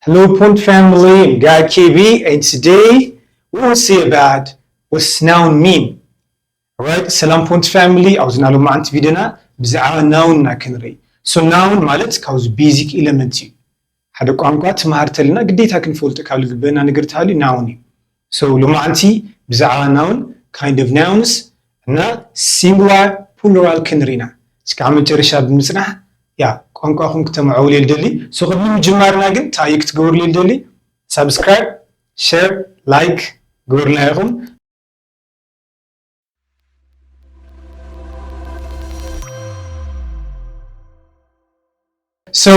Hello Pont family, I'm Guy K B and today we will see about what's noun mean. Alright, ሰላም ፖንት ፋሚሊ፣ ኣብዚ ናይ ሎማዓንቲ ቪድዮና ብዛዕባ ናውን ኢና ክንርኢ። So ናውን ማለት ካብዚ ቤዚክ ኤለመንት እዩ። ሓደ ቋንቋ ትምሃር ተለና ግዴታ ክንፈልጦ ካብ ዝግበአና ነገር ተሃልዩ ናውን እዩ። So ሎማዓንቲ ብዛዕባ ናውን፣ kind of nouns እና ሲንጉላር ፕሉራል ክንርኢ ኢና። እስካብ መጨረሻ ብምጽናሕ ያ ቋንቋኹም ክተማዕብሉ እየ ዝደሊ። So ቅድሚ ምጅማርና ግን እንታይ እዩ ክትገብሩለይ ዝደሊ? ሳብስክራይብ፣ ሸር፣ ላይክ ግበሩልና ኢኹም። So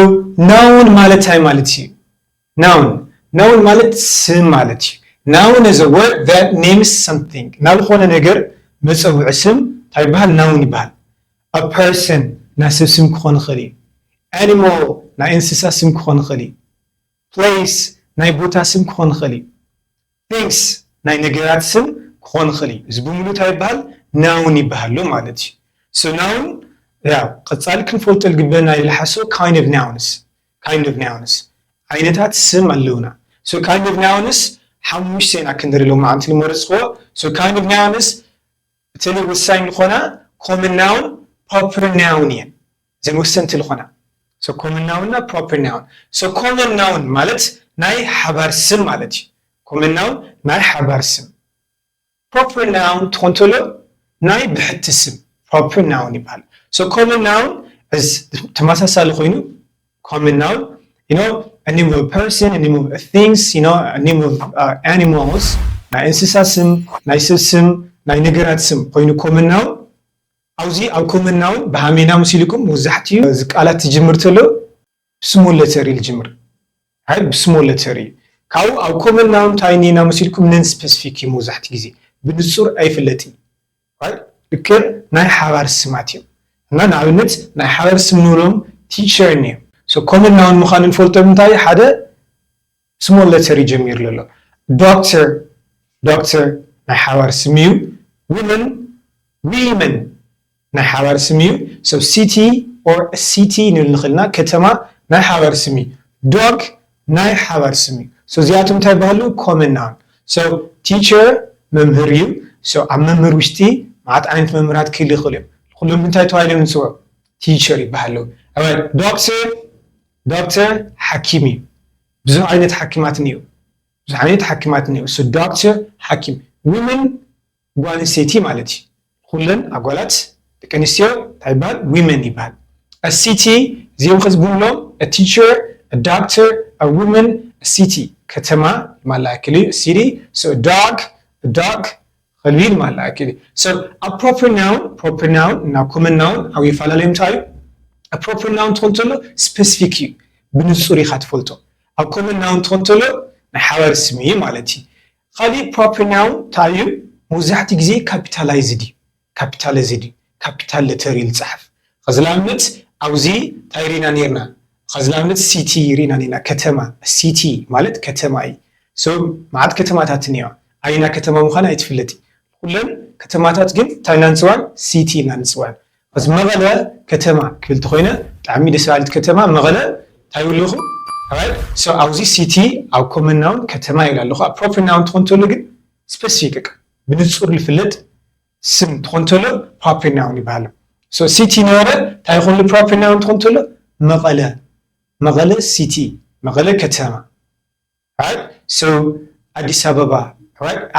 ናውን ማለት እንታይ ማለት እዩ? ናውን ናውን ማለት ስም ማለት እዩ። Noun is a word that names something። ናብ ዝኾነ ነገር መጸውዒ ስም እንታይ ይበሃል? ናውን ይበሃል። A person ናይ ሰብ ስም ክኾን ይኽእል እዩ። Animal ናይ እንስሳ ስም ክኾን ይኽእል እዩ። Place ናይ ቦታ ስም ክኾን ይኽእል እዩ። Things ናይ ነገራት ስም ክኾን ይኽእል እዩ። እዚ ብምሉእ እንታይ ይበሃል? ናውን ይበሃል ኣሎ ማለት እዩ። So ናውን ያ ቀጻሊ ክንፈልጦ ዝግበአና ኢለ ዝሓስቦ kind of nouns። Kind of nouns ዓይነታት ስም ኣለውና። So kind of nouns ሓሙሽተ ኢና ክንርኢ ሎማዓንቲ ዝመረጽክዎ። So kind of nouns እተን ወሳኝ ዝኾና ኮመን ናውን፣ ፕሮፐር ናውን እየን። እዘን ወሰንቲ ዝኾና። So ኮመን ናውን እና ፕሮፐር ናውን። So ኮመን ናውን ማለት ናይ ሓባር ስም ማለት እዩ። ኮመን ናውን ናይ ሓባር ስም። ፕሮፐር ናውን ትኾን ተሎ ናይ ብሕቲ ስም ፕሮፐር ናውን ይበሃል። So ኮመን ናውን ተመሳሳሊ ኮይኑ ኮመን ናውን you know a name of a person, a name of a things, you know a name of uh, animals፣ ናይ እንስሳ ስም፣ ናይ ሰብ ስም፣ ናይ ነገራት ስም ኮይኑ ኮመን ናውን። ኣብዚ ኣብ ኮመን ናውን ብሃሜና መሲልኩም መብዛሕትኡ እዚ ቃላት ትጅምር ተሎ ብስሞል ለተር እዩ ዝጅምር። ኣይ ብስሞል ለተር እዩ። ካብኡ ኣብ ኮመን ናውን እንታይ እኒኤና መሲልኩም ነን ስፐሲፊክ እዩ መብዛሕትኡ ግዜ ብንጹር ኣይፍለጥን። ልክዕ ናይ ሓባር ስማት እዮም እና ንኣብነት ናይ ሓባር ስም ንብሎም ቲቸር እኒኦም። So ኮመን ናውን ምዃኑ ንፈልጦ ብምንታይ? ሓደ ስሞል ለተር እዩ ጀሚሩ ዘሎ። ዶክተር ዶክተር ናይ ሓባር ስም እዩ። ዊመን ዊመን ናይ ሓባር ስም እዩ። So city or city ንብል ንኽእልና ከተማ ናይ ሓባር ስም እዩ። ዶግ ናይ ሓባር ስም እዩ። So እዚኣቶም እንታይ ይበሃሉ? ኮመን ናውን። So ቲቸር መምህር እዩ። So ኣብ መምህር ውሽጢ መዓት ዓይነት መምህራት ክህሉ ይኽእሉ እዮም። ኩሎም እንታይ ተባሂሎም ይፅውዑ? ቲቸር ይበሃሉ። ዶክተር ዶክተር ሓኪም እዩ። ብዙሕ ዓይነት ሓኪማት እኒኡ። ብዙሕ ዓይነት ሓኪማት እኒኡ። So ዶክተር ሓኪም። ዊመን ጓል ኣንስተይቲ ማለት እዩ። ኩለን ኣጓላት ደቂ ኣንስትዮ እንታይ ይበሃል? ዊመን ይበሃል። ሲቲ እዚኦም ከዚ ብምሎም ቲቸር፣ ዶክተር፣ ዊመን፣ ሲቲ ከተማ ማላ ያክል እዩ። ሲቲ ዶግ ዶግ ከልቢ ማላ ያክል እዩ። So ኣብ ፕሮፐር ናውን ፕሮፐር ናውን እና ኮመን ናውን ዓብዪ ይፈላለዩ እንታይ እዩ? ኣብ ፕሮፐር ናውን ትኾን ተሎ ስፔሲፊክ እዩ፣ ብንጹር ኢኻ ትፈልጦ። ኣብ ኮመን ናውን ትኾን ተሎ ናይ ሓባር ስም እዩ ማለት እዩ። ካሊእ ፕሮፐር ናውን እንታይ እዩ? መብዛሕትኡ ግዜ ካፒታላይዝድ እዩ። ካፒታላይዝድ እዩ። ካፒታል ለተር እዩ ዝፀሓፍ። ኸዚ ንኣብነት ኣብዚ እንታይ ርኢና ነርና? ኸዚ ንኣብነት ሲቲ ርኢና ነርና፣ ከተማ። ሲቲ ማለት ከተማ እዩ። So መዓት ከተማታት እኒዋ፣ ኣየና ከተማ ምዃና ኣይትፍለጥ። ኩለን ከተማታት ግን እንታይ ኢና ንፅውዐን? ሲቲ ኢና ንፅውዐን። ኸዚ መቐለ ከተማ ክብል ተኾይነ ብጣዕሚ ደስ በሃሊት ከተማ መቐለ እንታይ ይብለኹ? So ኣብዚ ሲቲ ኣብ ኮመን ናውን ከተማ ይብል ኣለኹ። ኣብ ፕሮፐር ናውን ትኾን ተሎ ግን ስፔሲፊክ ብንጹር ዝፍለጥ ስም ትኾን ተሎ ፕሮፐር ናውን ይበሃል። So ሲቲ ነበረ እንታይ ይኾን? ፕሮፐር ናውን ትኾን ተሎ መቐለ መቐለ ሲቲ መቐለ ከተማ። So ኣዲስ ኣበባ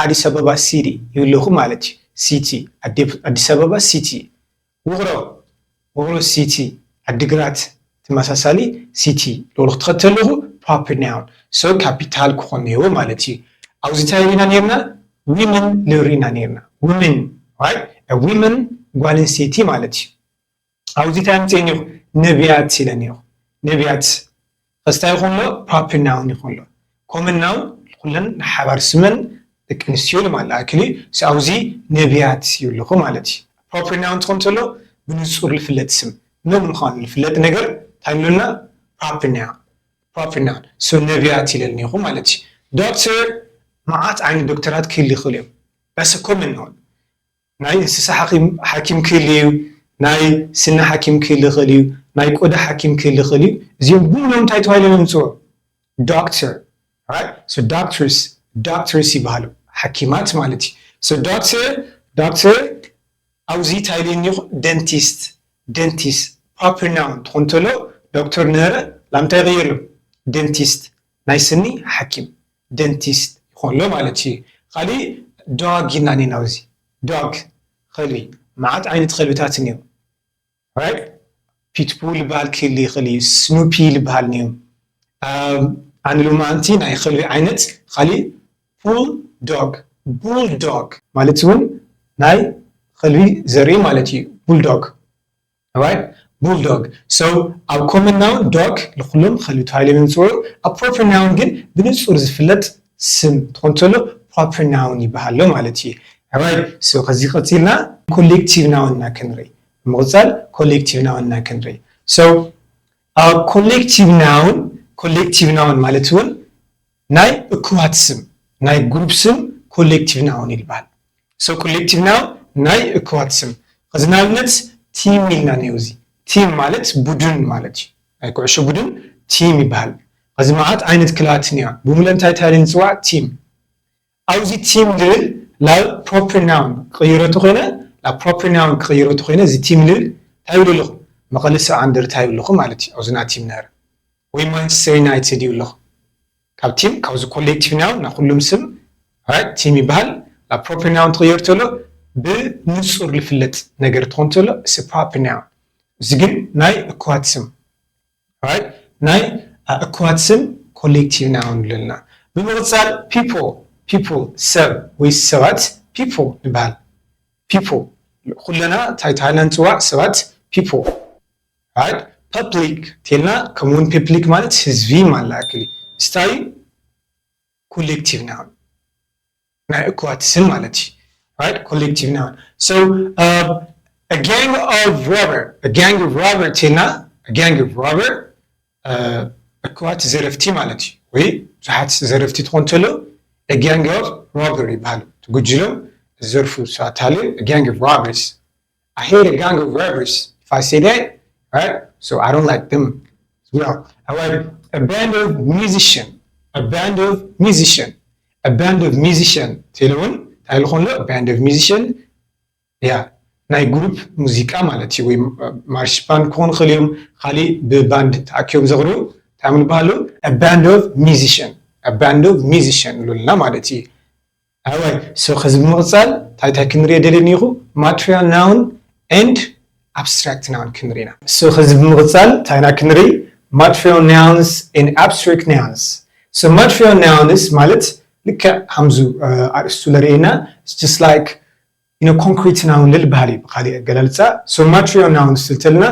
ኣዲስ ኣበባ ሲቲ ይብለኹ ማለት እዩ። ሲቲ ኣዲስ ኣበባ ሲቲ። ውቕሮ ውቕሮ ሲቲ። ዓዲግራት ተመሳሳሊ ሲቲ። ልብሎ ክትኸተልኹ ፕሮፐር ናውን። So ካፒታል ክኾን ነይዎ ማለት እዩ። ኣብዚ እንታይ ርኢና ነርና? ዊመን ልብል ርኢና ነርና። ዊመን ዊመን ጓል ኣንስተይቲ ማለት እዩ። ኣብዚ እንታይ ኣምፅኤ እኒኹ? ነቢያት ኢለ እኒኹ። ነቢያት ኸዚ እንታይ ይኾን ኣሎ? ፕሮፐር ናውን ይኾን ኣሎ። ኮመን ናውን ኩለን ሓባር ስመን ደቂ ኣንስትዮ ማለት ኣክሊ ኣብዚ ነቢያት ይብልኹ ማለት እዩ። ፕሮፐር ናውን ትኾን ተሎ ብንጹር ዝፍለጥ ስም መን ምዃኑ ዝፍለጥ ነገር እንታይ ንብለና? ፕሮፐር ናውን። ፕሮፐር ናውን። So ነቢያት ኢለ እኒኹ ማለት እዩ። ዶክተር መዓት ዓይነት ዶክተራት ክህሉ ይኽእሉ እዮም። That's a common noun። ናይ እንስሳ ሓኪም ክህሉ እዩ። ናይ ስኒ ሓኪም ክህሉ ይኽእል እዩ። ናይ ቆዳ ሓኪም ክህሉ ይኽእል እዩ። እዚኦም ብምሎም እንታይ ተባሂሎም እዮም ዝፅውዑ? doctor, right? So doctors, doctors ይበሃሉ፣ ሓኪማት ማለት እዩ። So doctor፣ doctor ኣብዚ እንታይ ኢሉ እኒኹ? Dentist፣ dentist። Proper noun ትኾን ተሎ፣ ዶክተር ነበረ፣ ላምታይ ይቕየር? Dentist፣ ናይ ስኒ ሓኪም፣ dentist ይኾን ኣሎ ማለት እዩ። ካሊእ dog ኢልና እኒና ኣብዚ። Dog፣ ከልቢ፣ መዓት ዓይነት ከልብታት እኒኦ። Right? Pitbull ይበሃል ክህሊ ይኽእል እዩ፣ ስኑፒ ይበሃል እኒኦ። ኣም፣ ኣነ ሎማዓንቲ ናይ ከልቢ ዓይነት፣ ካሊእ ቡል ዶግ፣ ቡል ዶግ ማለት እውን ናይ ከልቢ ዘርኢ ማለት እዩ። ቡል ዶግ፣ right? ቡል ዶግ። So ኣብ common noun dog ንኩሎም ከልቢ ተባሂሎም እዮም ዝፅውዑ። ኣብ proper noun ግን ብንፁር ዝፍለጥ ስም ትኾን ተሎ proper noun ይበሃል ኣሎ ማለት እዩ። Right? So ከዚ ቀፂልና collective noun ኢና ክንርኢ። ብምቕፃል collective noun ኢና ክንርኢ። So ኣብ collective noun፣ collective noun ማለት እውን ናይ እኩባት ስም፣ ናይ ግሩፕ ስም collective noun ይበሃል። So collective noun ናይ እኩባት ስም። ከዚ ንኣብነት ቲም ኢልና እኒኦ። እዚ ቲም ማለት ቡድን ማለት እዩ። ናይ ኩዕሾ ቡድን ቲም ይበሃል። ከዚ መዓት ዓይነት ክለባት እኒኦ። ብምሉእ እንታይ ተባሂሉ ንፅዋዕ? ቲም። ኣብዚ ቲም ልብል ናብ proper noun ክቕይሮ ተኾይነ፣ ናብ proper noun ክቕይሮ ተኾይነ፣ እዚ ቲም ልብል እንታይ ይብሉ ኣለኹ? መቐለ ሰብዓ እንደርታ ይብሉ ኣለኹ ማለት እዩ። ኣብዚ ናይ ቲም ነር ወይ ማንቸስተር ዩናይትድ ይብሉ ኣለኹ። ካብ ቲም፣ ካብዚ collective noun ናይ ኩሉም ስም፣ right? ቲም ይበሃል። ናብ proper noun ትቕየር ተሎ ብንጹር ዝፍለጥ ነገር ትኾን ተሎ፣ it's a proper noun። እዚ ግን ናይ እኩባት ስም፣ right? ናይ፣ እ፣ እኩባት ስም collective noun ንብለና። ብምቕጻል people፣ people፣ ሰብ ወይ ሰባት፣ people ንበሃል። People፣ ኩለና እንታይ ተባሂልና ንጽዋዕ? ሰባት፣ people። Right? Public ተልና፣ ከምኡውን public ማለት ህዝቢ ማለት ኣክሊ። ስታይ collective noun። ናይ እኩባት ስም ማለት እዩ። Right? Collective noun። So, uh, a gang of robber፣ a gang of robber ተልና፣ a gang of robber፣ uh፣ እኩባት ዘረፍቲ ማለት እዩ። ወይ ብዙሓት ዘረፍቲ ትኾን ተሎ፣ a gang of robber ይበሃሉ። ትጉጅሎም ዘርፉ ሰባት ሃልዩ፣ a gang of robbers። I hate a gang of robbers. If I say that, right? So I don't like them as well. However, a band of musician, a band of musician, a band of musician። ተለውን እንታይ ዝኾን ኣሎ? A band of musician። ያ፣ ናይ ግሩፕ ሙዚቃ ማለት እዩ። ወይ ማርሽ ባንድ ክኾኑ ይኽእሉ እዮም። ካሊእ ብባንድ ተኣኪቦም ዘቕርቡ እንታይ ምባሉ? A band of musician፣ a band of musician ንብለና ማለት እዩ። ኣዋይ፣ so ከዚ ብምቕጻል እንታይ እንታይ ክንሪኦ ደልየኒ ኢኹ? Material noun and abstract noun ክንሪና። So ከዚ ብምቕጻል እንታይ ኢና ክንርኢ? Material nouns and abstract nouns። So material nouns ማለት ልክዕ ሃምዙ፣ እ፣ ኣርእስቱ ለርእየና፣ it's just like፣ you know፣ concrete noun ልልበሃል እዩ ብካሊእ ኣገላልጻ። So material nouns ስልተልና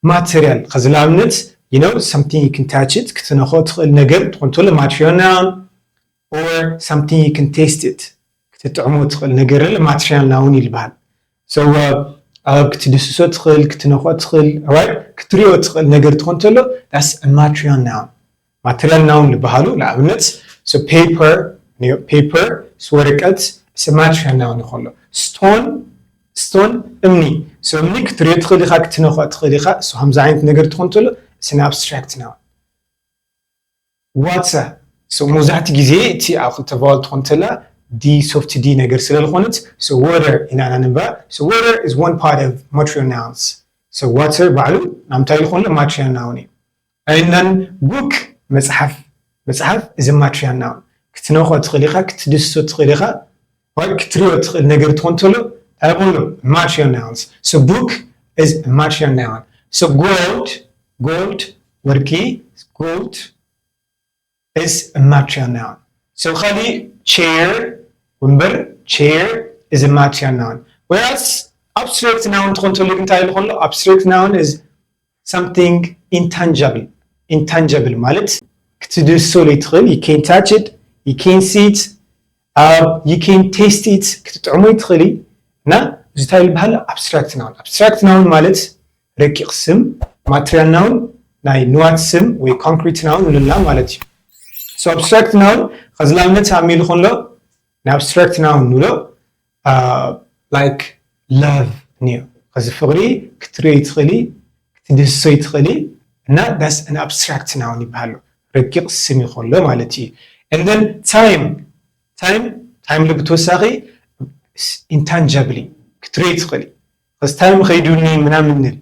ማቴሪያል፣ ከዚ ንኣብነት፣ you know፣ something you can touch it፣ ክትነኾ ትኽእል ነገር ትኾን ተሎ material noun፣ or something you can taste it፣ ክትጥዕሞ ትኽእል ነገር ለ material noun ይልበሃል። So፣ uh፣ ኣብ ክትድስሶ ትኽእል፣ ክትነኾ ትኽእል፣ right? ክትሪኦ ትኽእል ነገር ትኾን ተሎ፣ that's a material noun። Material noun ዝበሃሉ ንኣብነት፣ so paper፣ ኒ-፣ paper፣ so ወረቀት፣ it's a material noun ይኾን ኣሎ። Stone፣ stone እምኒ፣ so እምኒ ክትሪኦ ትኽእል ኢኻ፣ ክትነኾ ትኽእል ኢኻ፣ so ከምዚ ዓይነት ነገር ትኾን ተሎ፣ it's an abstract noun። Water፣ so መብዛሕትኡ ግዜ እቲ ኣብ ክልተ vowel ትኾን ተላ፣ D፣ soft D ነገር ስለ ዝኾነት፣ so water ኢና ነንባ። So water is one part of material nouns። So water ባዕሉ ናምታይ ዝኾነ material noun እዩ። And then book፣ መጽሓፍ፣ መጽሓፍ is a material noun። ክትነኾ ትኽእል ኢኻ፣ ክትድስሶ ትኽእል ኢኻ፣ ወይ ክትሪኦ ትኽእል ነገር ትኾን ተሎ እንታይ ይኾን ኣሎ? Material nouns። So book is a material noun። So gold፣ gold፣ ወርቂ፣ gold is a material noun። So ካሊእ chair፣ ወንበር፣ chair is a material noun። Whereas abstract noun ትኾን ተሎ ግን እንታይ ይኾን ኣሎ? Abstract noun is something intangible። Intangible ማለት ክትድስሶ ዘይትኽእል፣ you can't touch it, you can't see it፣ uh, you can't taste it፣ ክትጥዕሞ ይትኽእል እዩ። እና እዚ እንታይ ይበሃል? Abstract noun። Abstract noun ማለት ረቂቕ ስም፣ material noun ናይ ንዋት ስም ወይ concrete noun ንብላ ማለት እዩ። So abstract noun ከዚ ንኣብነት ኣሚሉ ከሎ ን abstract noun ንብሎ፣ uh, like love እኒኦ። ከዚ ፍቕሪ ክትሪኦ ይትኽእሊ፣ ክትድህሶ ይትኽእሊ፣ እና that's an abstract noun ይበሃሉ። ረቂቕ ስም እዩ ከሎ ማለት እዩ። And then time time time ብተወሳኺ intangibly ክትርኢ ትኽእል። Because time ከይዱኒ ምናምን ንል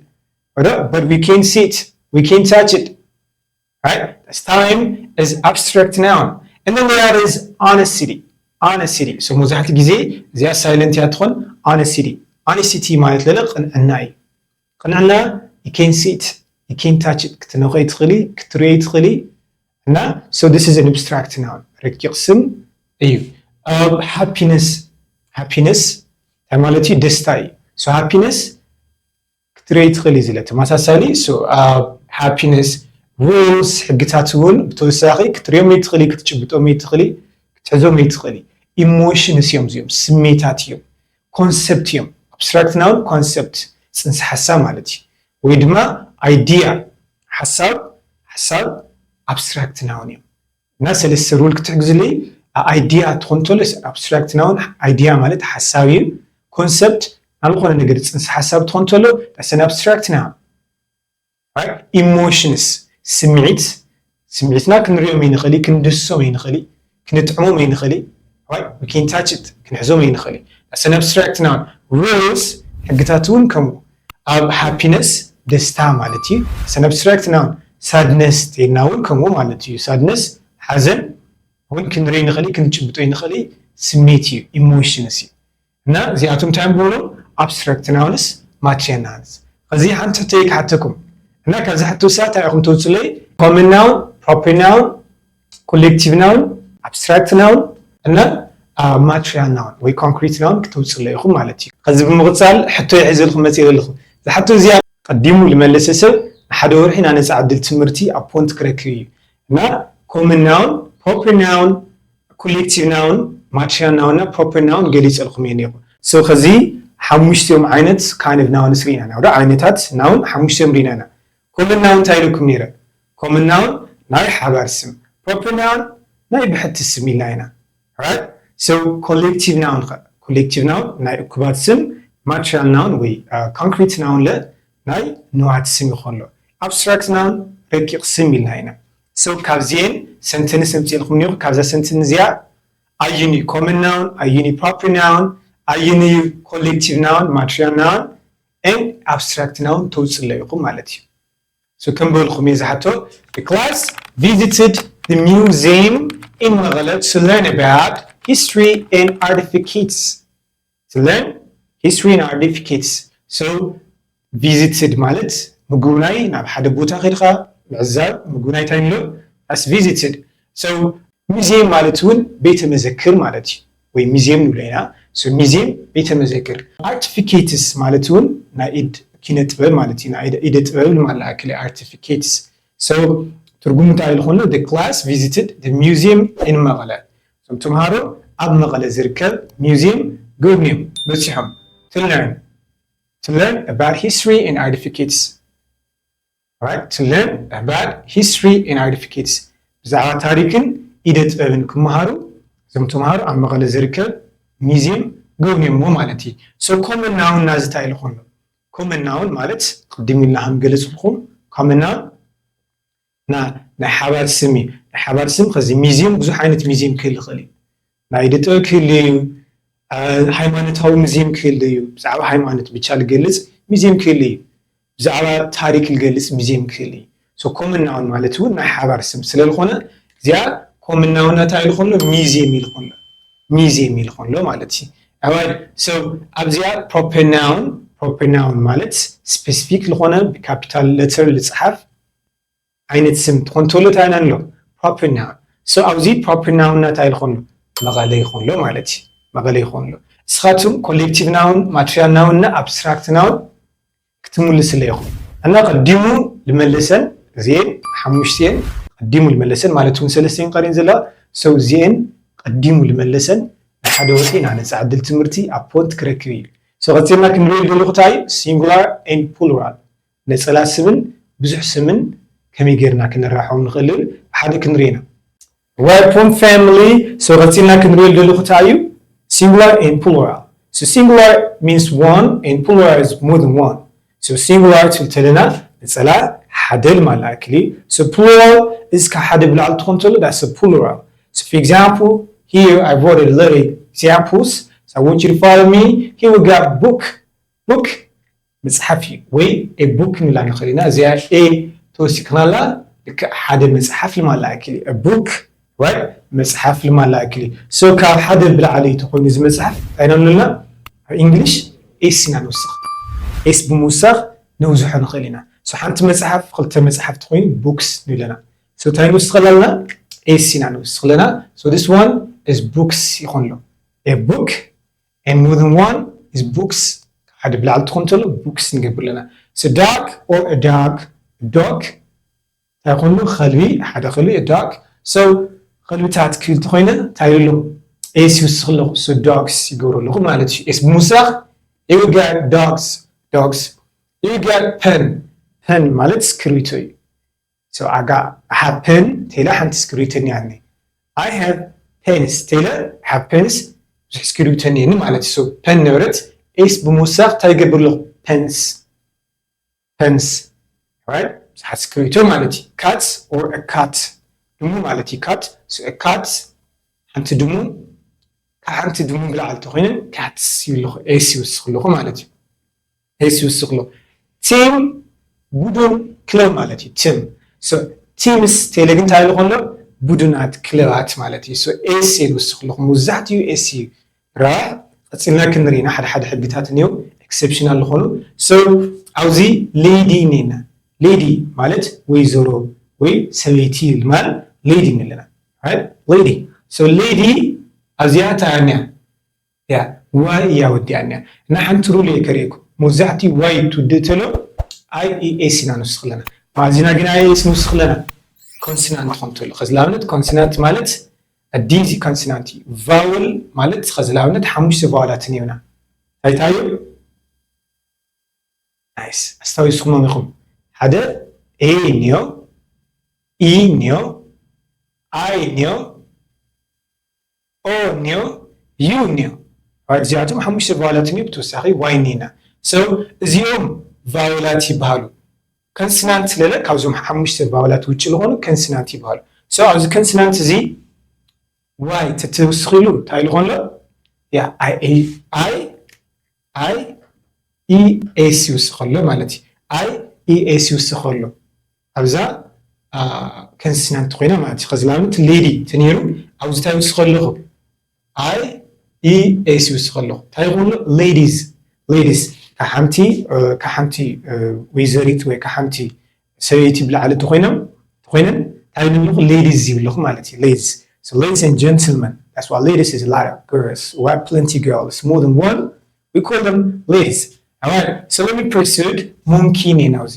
but we can see it, we can touch it, right? Time is abstract noun. And then there is on a city, on a city. So መብዛሕትኡ ግዜ እዚኣ silent እያ ትኾን። On a city, on a city ማለት ለለ ቅንዕና እዩ። ቅንዕና you can see it, you can touch it ክትነኾ ትኽእሊ ክትርእዮ ትኽእሊ። እና so this is an abstract noun, ረቂቕ ስም እዩ። Happiness, happiness እንታይ ማለት እዩ? ደስታ እዩ። So happiness ክትርኢ ትኽእል እዩ ዝለ ተመሳሳሊ። So ኣብ happiness rules ሕግታት እውን ብተወሳኺ ክትሪኦም ይትኽእል ክትጭብጦም ይትኽእል ክትሕዞም ይትኽእል። Emotions እዮም እዚኦም፣ ስሜታት እዮም፣ concept እዮም። Abstract noun concept ጽንሰ ሓሳብ ማለት እዩ። ወይ ድማ idea ሓሳብ ሓሳብ abstract noun እዮም። እና ሰለስተ rule ክትሕግዝለይ። Idea ትኾን ተሎ abstract noun idea ማለት ሓሳብ እዩ። Concept ናብ ዝኾነ ነገር ጽንሰ ሓሳብ ትኾን ተሎ that's an abstract noun. Emotions ስምዒት፣ ስምዒትና ክንሪኦም ይንኽእል ክንድሶም ይንኽእል ክንጥዕሞም ይንኽእል። We can touch it ክንሕዞም ይንኽእል። That's an abstract noun. Rules ሕግታት እውን ከምኡ። ኣብ happiness ደስታ ማለት እዩ። That's an abstract noun. Sadness ተልና እውን ከምኡ ማለት እዩ። Sadness ሓዘን እውን ክንርኢ ንኽእል ክንጭብጦ ይንኽእል ስሜት እዩ፣ emotions እዩ። እና እዚኣቶም እንታይ ንብሎም? Abstract nouns, material nouns። ከዚ ሓንቲ ሕቶ ክሓተኩም እና ካብዚ ሕቶ ሳት እንታይ ኢኹም ተውፅለይ? Common noun, proper noun, collective noun, abstract noun እና material noun ወይ concrete noun ክተውፅለይ ኢኹም ማለት እዩ። ከዚ ብምቕፃል ሕቶ ይሕዘልኩም መፅእ ዘለኹ። ዝሓቶ እዚኣ ቀዲሙ ዝመለሰ ሰብ ንሓደ ወርሒ ናይ ነፃ ዕድል ትምህርቲ ኣብ ፖንት ክረክብ እዩ። እና common noun, proper noun, collective noun, material noun እና proper noun ገሊፀልኩም እየ ነይሩ። So ከዚ ሓሙሽቲኦም ዓይነት kind of nouns ርኢና ኢና ወደ ዓይነታት noun ሓሙሽቲኦም ርኢና ኢና። Common noun እንታይ ኢልኩም ነይረ? Common noun ናይ ሓባር ስም፣ proper noun ናይ ብሕቲ ስም ኢልና ኢና። Right? So collective noun ኸ? Collective noun ናይ እኩባት ስም፣ material noun ወይ concrete noun ለ ናይ ንዋት ስም ይኾን ኣሎ። Abstract noun ረቂቕ ስም ኢልና ኢና። So ካብዚኤን sentence እምፅእልኩም ኒኹ ካብዛ sentence እዚኣ ኣዩኒ common noun ኣዩኒ proper noun ኣዩኒ collective noun material noun and abstract noun ተውፅለ ኢኹም ማለት እዩ። So ከም በልኹም እየ ዝሓቶ። The class visited the museum in Mekelle to learn about history and artifacts. To learn history and artifacts. So visited ማለት ምጉብናይ ናብ ሓደ ቦታ ከድካ ምዕዛብ ምጉብናይ እንታይ ንሎ as visited. So museum ማለት እውን ቤተ መዘክር ማለት እዩ ወይ museum ንብሎ ኢና። So museum ቤተ መዘክር። Artifacts ማለት እውን ናይ ኢድ ኪነ ጥበብ ማለት እዩ። ናይ ኢደ ጥበብ ንማላ ኣክል artifacts. So ትርጉሙ እንታይ ዝኾነ? The class visited the museum in Mekelle. እዞም ተምሃሮ ኣብ መቐለ ዝርከብ museum ጎብንዮም በፂሖም። To learn to learn about history and artifacts. Right? To learn about history and artifacts. ብዛዕባ ታሪክን ኢደ ጥበብን ክመሃሩ እዞም ተምሃሮ ኣብ መቐለ ዝርከብ museum ጎብንዮሞ ማለት እዩ። So common noun ናዚ እንታይ ኢሉ ኮሎ? Common noun ማለት ቅድም ኢልና ከም ገለፅልኩም common noun ናይ ሓባር ስም እዩ። ናይ ሓባር ስም ከዚ museum ብዙሕ ዓይነት museum ክህል ይኽእል እዩ። ናይ ኢደ ጥበብ ክህል እዩ፣ ሃይማኖታዊ museum ክህል እዩ፣ ብዛዕባ ሃይማኖት ብቻ ዝገልፅ museum ክህል እዩ፣ ብዛዕባ ታሪክ ዝገልፅ museum ክህል እዩ። So common noun ማለት እውን ናይ ሓባር ስም ስለዝኾነ እዚኣ common noun እንታይ ኢሉ ኮሎ? Museum ኢሉ ኮሎ። Museum ኢሉ ኮሎ ማለት እዩ። Alright, so ኣብዚኣ proper noun፣ proper noun ማለት specific ዝኾነ ብ capital letter ዝፅሓፍ ዓይነት ስም ትኾን ተሎ እንታይ ኢና ንብሎ? Proper noun። So ኣብዚ proper noun ና እንታይ ይኾን? መቐለ ይኾን ኣሎ ማለት እዩ። መቐለ ይኾን ኣሎ። እስኻትኩም collective noun፣ material noun እና abstract noun ክትምልስለ ኢኹም። እና ቀዲሙ ዝመለሰን እዚኤን ሓሙሽቲኤን ቀዲሙ ዝመለሰን ማለት እውን ሰለስቲኤን ቀሪን ዘለዋ። So እዚኤን ቀዲሙ ዝመለሰን ንሓደ ወርሒ ናይ ነፃ ዕድል ትምህርቲ ኣብ ፖንት ክረክብ እዩ። So ቀፂልና ክንሪኦ ዝደለኹ እንታይ እዩ? Singular and plural። ነፀላ ስምን ብዙሕ ስምን ከመይ ጌርና ክንራሕዎም ንኽእል ሓደ ክንርኢ ኢና። Right, from family። So ቀፂልና ክንሪኦ ዝደለኹ እንታይ እዩ? Singular and plural። So singular means one and plural is more than one. So singular ትብል ተለና ነፀላ ሓደ ልማላ ኣክሊ። So plural እዚ ካብ ሓደ ብላዕሊ ትኾን ተሎ that's a plural. So for example, here I wrote a little examples. So I want you to follow me. Here we got book. Book መጽሓፍ እዩ ወይ a book ንላ ንኽእል ኢና። እዚኣ a ተወሲኽናላ ልክዕ ሓደ መጽሓፍ ልማላ ኣክል እዩ። A book right? መጽሓፍ ልማላ ኣክል እዩ። So ካብ ሓደ ብላዕሊ ተኾይኑ እዚ መጽሓፍ እንታይ ኢና ንብለና? ኣብ English S ኢና ንውስኽ። S ብምውሳኽ ነውዝሖ ንኽእል ኢና። So ሓንቲ መጽሓፍ ክልተ መጽሓፍ ተኾይኑ books ንብለና። So እንታይ ንውስኽ ኣለና? S ኢና ንውስኽ ኣለና። So this one is books ይኾን ኣሎ። A book and more than one is books ሓደ ብላዕሊ ትኾን ተሎ books ንገብር ኣለና። So dog or a dog, dog እንታይ ኮይኑ ከልቢ ሓደ ከልቢ a dog. So ከልብታት ክብል ተኾይነ እንታይ ይብሉ? S ይውስኽ ኣለኹ። So dogs ይገብሩ ኣለኹ ማለት እዩ። S ብምውሳኽ you got dogs, dogs. You got pen, pen ማለት እስክርቢቶ እዩ። So I got I have pen ተይለ ሓንቲ እስክርቢቶ እኒኣኒ። I have pens ተይለ I have pens ብዙሕ እስክርቢቶ እኒአኒ ማለት እዩ። So pen ነበረት S ብምውሳኽ እንታይ ይገብር ኣለኹ? Pens, pens right? ብዙሓት እስክርቢቶ ማለት እዩ። Cats or a cat ድሙ ማለት እዩ። Cat so a cat ሓንቲ ድሙ ካብ ሓንቲ ድሙ ብላዕሊ ተኾይነን cats ይብልኹ S ይውስኽ ኣለኹ ማለት እዩ። S ይውስኽ ኣሎ። Team ቡድን ክለብ ማለት እዩ። Team so teams ተይለ ግን እንታይ ኢሉ ከሎ ቡድናት ክለባት ማለት እዩ። So S ይውስኽ ኣለኹ። መብዛሕትኡ S እዩ። ራ ቀጺልና ክንርኢ ኢና ሓደ ሓደ ሕግታት እኒኦ exception ኣለኾኑ። So ኣብዚ lady እኒና lady ማለት ወይዘሮ ወይ ሰበይቲ ልማል lady ንለና right? Lady so lady ኣብዚኣ እንታይ ኣንያ ያ Y እያ ወዲኣንያ እና ሓንቲ rule እየ ከርእየኩም። መብዛሕትኡ Y ትውድእ ተሎ I E S ኢና ንውስኽ ኣለና። ማእዚና ግን I E S ንውስኽ ኣለና consonant ትኾን ተሎ። ከዚ ንኣብነት consonant ማለት ኣዲዚ consonant እዩ። Vowel ማለት ከዚ ንኣብነት ሓሙሽተ ቫወላት እኒኦና እንታይ እንታይ እዮም? Nice ኣስታዊስኹሞም ኢኹም። ሓደ A እኒኦ፣ E እኒኦ፣ I እኒኦ፣ O እኒኦ፣ U እኒኦ። እዚኣቶም ሓሙሽተ ቫወላት እኒኦ ብተወሳኺ Y እኒና። So እዚኦም ቫወላት ይበሃሉ። Consonant ስለለ ካብዞም ሓሙሽተ ቫወላት ውጭ ዝኾኑ consonant ይበሃሉ። So ኣብዚ consonant እዚ Y ተተውስኺሉ እንታይ ዝኾን ኣሎ? ያ I I I E S ይውስኽ ኣሎ ማለት እዩ። I E S ይውስኽ ኣሎ ኣብዛ consonant ኮይና ማለት እዩ። ከዚ ንኣብነት lady ተነይሩ ኣብዚ እንታይ ይውስኽ ኣለኹ? I E S ይውስኽ ኣለኹ። እንታይ ይኾን ኣሎ? Ladies ladies ካብ ሓንቲ ካብ ሓንቲ ወይዘሪት ወይ ካብ ሓንቲ ሰበይቲ ብላዕሊ ተኾይኖም ተኾይነን እንታይ ይብሉ ኣለኹ? Ladies ይብሉ ኣለኹ ማለት እዩ። Ladies so ladies and gentlemen that's why ladies is a lot of girls we have plenty girls more than one we call them ladies. Alright so let me proceed. Monkey እኒና ኣብዚ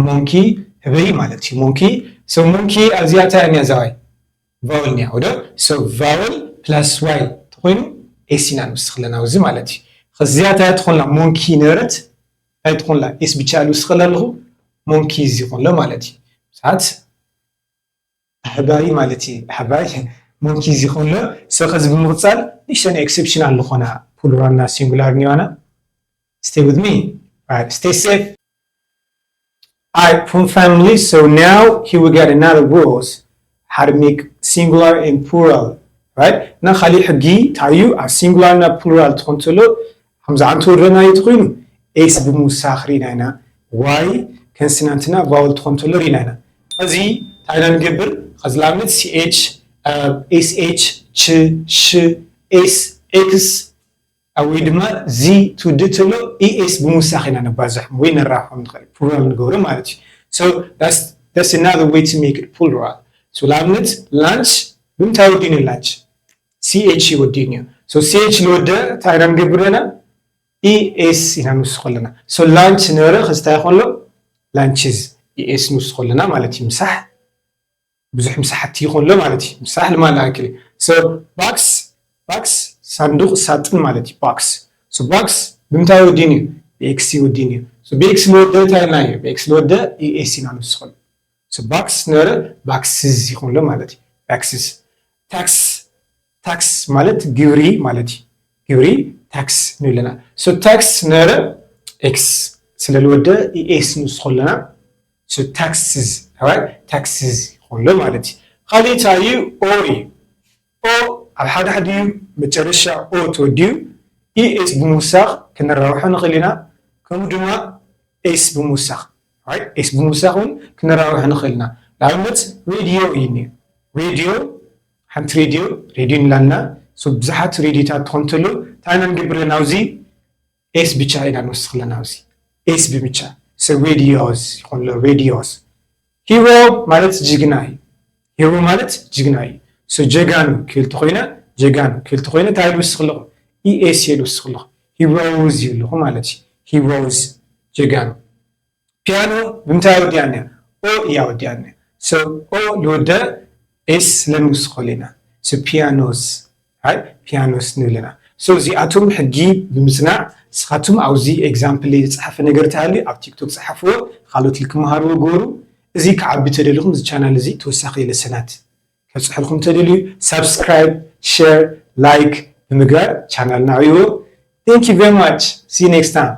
monkey ህበይ ማለት እዩ። Monkey so monkey ኣብዚኣ እንታይ እኒኣ እዛ Y vowel እኒኣ ወዶ so vowel plus Y ተኾይኑ S ኢና ንውስኽ ኣለና ኣብዚ ማለት እዩ። ከዚኣ እንታይ ትኾንላ? Monkey ነበረት እንታይ ትኾንላ? S ብቻ ልውስኸላ ኣለኹ monkey እዚ ይኾንሎ ማለት እዩ። ሰዓት ኣህባይ ማለት እዩ። ኣህባይ monkey እዚ ይኾንሎ። So ከዚ ብምቕጻል ንእሽተን exception ኣለኾና plural እና singular እኒዋና stay with me right stay safe. I from family so now here we got another rules how to make singular and plural right? እና ካሊእ ሕጊ እንታይ እዩ? ኣብ singular እና plural ትኾን ተሎ ከምዚ ዓንተ ወረናዮ ተኾይኑ S ብምውሳኽ ርኢና ኢና። Y consonant እና vowel ትኾን ተሎ ርኢና ኢና። እዚ እንታይ ኢና ንገብር? ከዚ ንኣብነት CH SH ች ሽ S X ወይ ድማ ዚ ትውድእ ተሎ ES ብምውሳኽ ኢና ነባዝሖም ወይ ነራብሖም ንኽእል plural ንገብሮ ማለት እዩ። So that's that's another way to make it plural. So ንኣብነት lunch ብምንታይ ወዲእኒ? Lunch CH ወዲእኒ እዩ። So CH ዝወደ እንታይ ኢና ንገብር ኣለና? ES ኢና ንውስኾ ኣለና። So lunch ነበረ ከዚ እንታይ ይኾን ኣሎ? Lunches ES ንውስኾ ኣለና ማለት እዩ። ምሳሕ ብዙሕ ምሳሓቲ ይኾን ኣሎ ማለት እዩ። ምሳሕ ልማል ኣክል so box box ሳንዱቕ ሳጥን ማለት እዩ። Box so box ብምንታይ ወዲእኒ እዩ? ብኤክስ ወዲእኒ እዩ። So ብኤክስ ዝወደ እንታይ ኢልና እዩ? ብኤክስ ዝወደ ES ኢና ንውስኾ ኣለና። So box ነበረ boxes ይኾን ኣሎ ማለት እዩ። Boxes tax tax ማለት ግብሪ ማለት እዩ። ግብሪ tax ንብለና። So tax ነበረ ኤክስ ስለ ዝወደ ES ንውስኾ ኣለና። So taxes right taxes ኣሎ ማለት እዩ። ካልእ እንታይ እዩ? ኦ እዩ። ኦ ኣብ ሓደ ሓደ እዩ መጨረሻ ኦ ተወዲኡ ኢኤስ ብምውሳኽ ክንራብሖ ንኽእል ኢና። ከምኡ ድማ ኤስ ብምውሳኽ right? ኤስ ብምውሳኽ እውን ክንራብሖ ንኽእል ኢና። ንኣብነት ሬድዮ እዩ እኒኦ። ሬድዮ ሓንቲ ሬድዮ ሬድዮ ንላልና ብዙሓት ሬድዮታት ትኾን ተሎ እንታይ ኢና ንገብር ኣለና ኣብዚ ኤስ ብቻ ኢና ንወስኽ ኣለና ኣብዚ ኤስ ብምቻ ሰብ ሬድዮስ ይኾን ኣሎ ሬድዮስ ሂሮ ማለት ጅግና እዩ። ሂሮ ማለት ጅግና እዩ። ሶ ጀጋኑ ክብል ተኾይነ ጀጋኑ ክብል ተኾይነ እንታይ ልውስኽ ኣለኹ? ኢኤስ እየ ልውስኽ ኣለኹ። ሂሮዝ ይብልኹ ማለት እዩ። ሂሮዝ ጀጋኑ። ፒያኖ ብምንታይ ወዲኣና? ኦ እያ ወዲኣና። ሶ ኦ ልወደ ኤስ ስለንውስኸሉ ኢና። ሶ ፒያኖስ ፒያኖስ ንብል ኢና። ሶ እዚኣቶም ሕጊ ብምፅናዕ ንስኻትኩም ኣብዚ ኤግዛምፕል ዝፀሓፈ ነገር ተሃልዩ ኣብ ቲክቶክ ፀሓፍዎ፣ ካልኦት ክመሃርዎ ግበሩ። እዚ ክዓቢ ተደሊኹም እዚ ቻናል እዚ ተወሳኺ ለሰናት ከብፅሐልኩም ተደልዩ ሳብስክራይብ፣ ሸር፣ ላይክ ብምግባር ቻናልና ኣዕብይዎ። Thank you very much. See you next time.